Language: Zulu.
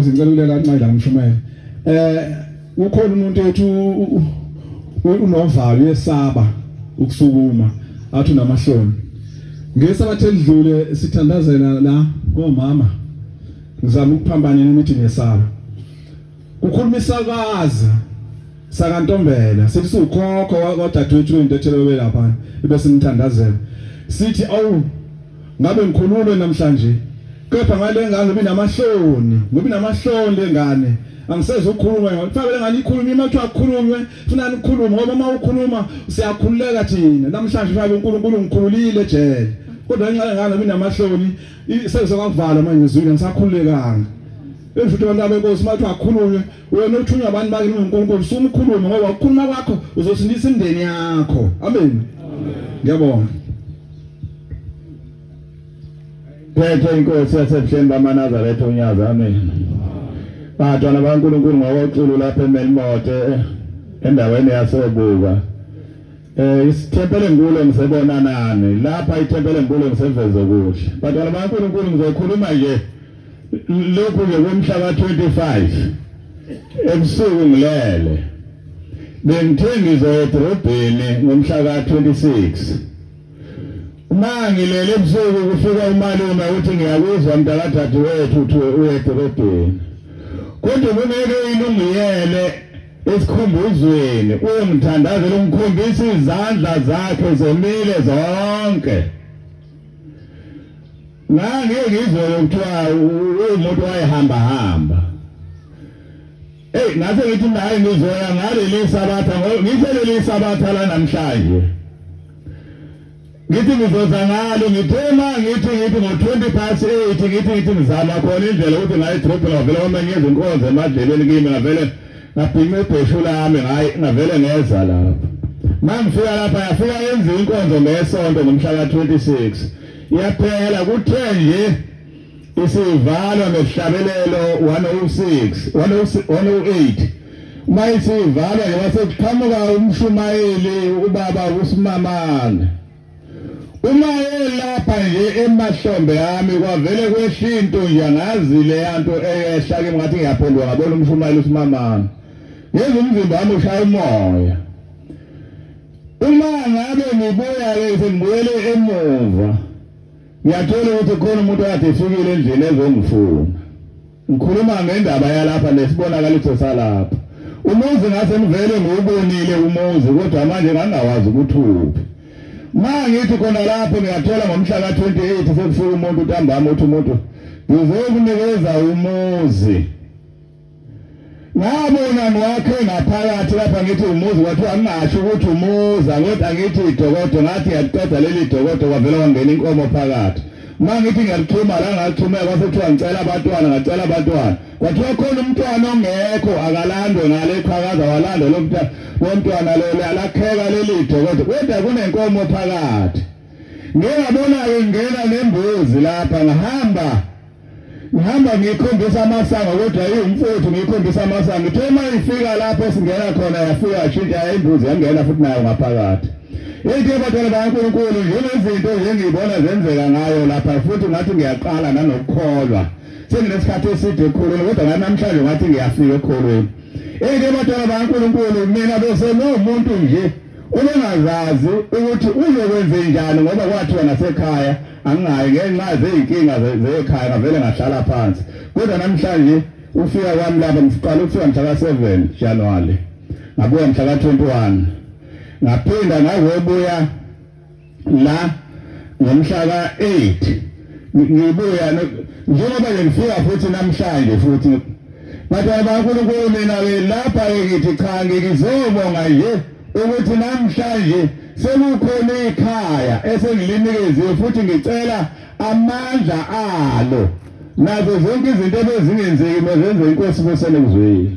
Ngicela ukulela nxa la mshumayeli. Ukhona umuntu ethi unovalo, uyesaba ukusukuma, athi unamahloni. Ngesabatha elidlule sithandazela la komama. Ngizama ukuphambana nemithi ngiyesaba. Kukhuluma isakazi sakaNtombela sithi siwukhokho wadadewethu wentethelo belapha ibe simthandazela. Sithi awu, ngabe ngikhululwe namhlanje, kepha ngale ngane ubinamahloni, ngoba inamahloni lengane, angiseze ukukhuluma. Kufanele ngane ikhulume. Uma kuthiwa kukhulunywe, funa nikhulume, ngoba uma ukhuluma siyakhululeka thina. Namhlanje fake uNkulunkulu ngikhululile ejele, kodwa ngenxa yengane ubinamahloni, sekuzokuvalwa manje ezwini, angisakhululekanga. Futhi abantu abenkosi, uma kuthiwa kukhulunywe, wena uthunywa abantu bakini uNkulunkulu, sumkhulume, ngoba ukukhuluma kwakho uzosindisa imindeni yakho. Amen, ngiyabonga. Phethe inkosi yasebuhleni bamaNazaretha uNyazi, amen. Bantwana baNkulunkulu, ngokoxulu lapha eMelmote, endaweni yasobuka. Isithempeli enkulu ngisebona nani lapha, ithempeli enkulu ngiseveze kuhle. Bantwana baNkulunkulu, ngizokhuluma nje lokhu nje komhla ka-25 ebusuku ngilele. Bengithe ngizoya edrobheni ngomhla ka-26. Uma ngilele ebusuku, kufika umalume, uthi, "Ngiyakuzwa mntakadadewethu, uthi uye edolobheni, kodwa kungeke ilungiyele esikhumbuzweni uyongithandazela." Ungikhombisa izandla zakhe zomile zonke. Ngangeke ngizwe kuthiwa umuntu wayehamba hamba. Hey, ngase ngithi nayi, ngizoya ngaleli sabatha, ngithe leli sabatha la namhlanje, ngithi ngizoza ngalo. Ngithe ma ngithi ngo-20 past 8, ngithi ngizama khona indlela ukuthi ngaye edrobheni, ngavele kwamenyeza inkonzo emadlebeni kimi, ngavele ngabhinca ibheshu lami, ngayi, ngavele ngeza lapha. Ma ngifika lapha, yafika yenziwa inkonzo ngesonto ngomhla ka-26, yaphela. Kuthe nje isivalwa ngesihlabelelo 106 108, uma isivalwa nje, kwase kuqhamuka umshumayeli, ubaba uSimamane. Uma elapha nje emahlombe ami, kwavele kwehla into nje, angazi le yanto eyehla kimi. Ngathi ngiyaphenduka, ngabona umshumayeli uSimamane, ngezwe umzimba wami ushaya umoya. Uma ngabe ngibuya-ke, sengibuyele emuva, ngiyathola ukuthi khona umuntu okade efikile endlini ezongifuna. Ngikhuluma ngendaba yalapha nesibonakaliso salapha. Umuzi ngase ngivele ngiwubonile umuzi, kodwa manje ngangingawazi ukuthi uphi. Ma ngithi khona lapho, ngiyathola ngomhla ka-28 sekufika umuntu ntambama, uthi umuntu, "Ngizokunikeza umuzi." Ngabona ngiwakhe ngaphakathi lapha. Ngithi umuzi, kwathiwa ngingasho ukuthi umuza, kodwa ngithi idokodo. Ngathi ngiyaliqeda leli dokodo, kwavela kwangena inkomo phakathi. Uma ngithi ngiyalixhuma la, ngalixhumeka. Kwase kuthiwa ngicela abantwana, ngacela abantwana. Kwathiwa khona umntwana ongekho, akalandwe ngale eqhakaza. Walandwa lo mntwana, lo mntwana lo lakheka leli dokodo, kodwa kunenkomo phakathi. Ngike ngabona-ke ngena nembuzi lapha, ngihamba ngihamba ngiyikhombisa amasango, kodwa iwumfowethu, ngiyikhombisa amasango. Ithe uma ifika lapho singena khona, yafika yashintsha imbuzi, yangena futhi nayo ngaphakathi. Ithi abantwana bakaNkulunkulu, njengezinto nje ngiyibona zenzeka ngayo lapha, futhi ngathi ngiyaqala nanokukholwa. Senginesikhathi eside ekukholweni, kodwa ngathi namhlanje ngathi ngiyafika ekukholweni. Ithi abantwana bakaNkulunkulu, mina bese ngumuntu nje ubengazazi ukuthi uzokwenze njani, ngoba kwathiwa nasekhaya angingayi ngenxa zey'nkinga zekhaya, ngavele ngahlala phansi. Kodwa namhlanje ufika kwami lapha, ngiqala ukufika mhla ka-7 January, ngabuya mhla ka-21, ngaphinda ngazobuya la ngomhla ka-8, ngibuya njengoba nje ngifika futhi namhlanje futhi. Bantwana baNkulunkulu, mina-ke lapha-ke ngithi cha, ngizobonga nje ukuthi namhlanje sekukhona ikhaya esengilinikeziwe, futhi ngicela amandla alo nazo zonke izinto ebezingenzeki mezenze. Inkosi besele kuzwile.